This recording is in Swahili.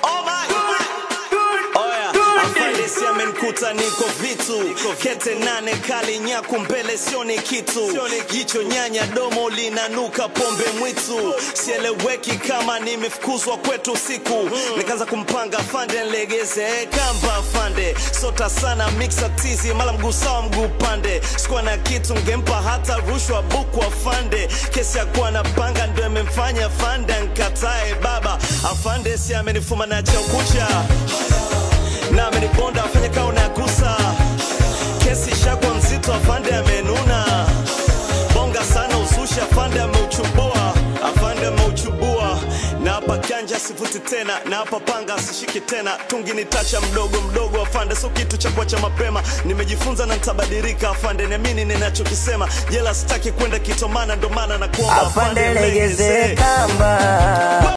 Oh my. Oya, afande si amenikuta niko vitu kete nane kali nyaku mbele sioni kitu, jicho nyanya domo linanuka pombe mwitu, sieleweki kama nimefukuzwa kwetu siku. Nikaanza kumpanga afande nilegeze kamba afande, sota sana mixa tizi mala mguu sawa mguu pande, sikuwa na kitu ngempa hata rushwa buku afande, kesi ya kuwa na panga ndio imemfanya afande nkatae baba. Afande si amenifuma na cha ukucha na amenibonda afanye kao na gusa, kesi shakwa mzito afande amenuna, bonga sana uzushi afande ameuchubua, afande ameuchubua. Na hapa kanja sivuti tena, na hapa panga sishiki tena, tungi ni tacha mdogo mdogo afande, so kitu cha kuacha mapema. Nimejifunza na nitabadilika afande, niamini ninachokisema, jela sitaki kwenda kitomana, ndo maana nakuomba Afande legeze kamba.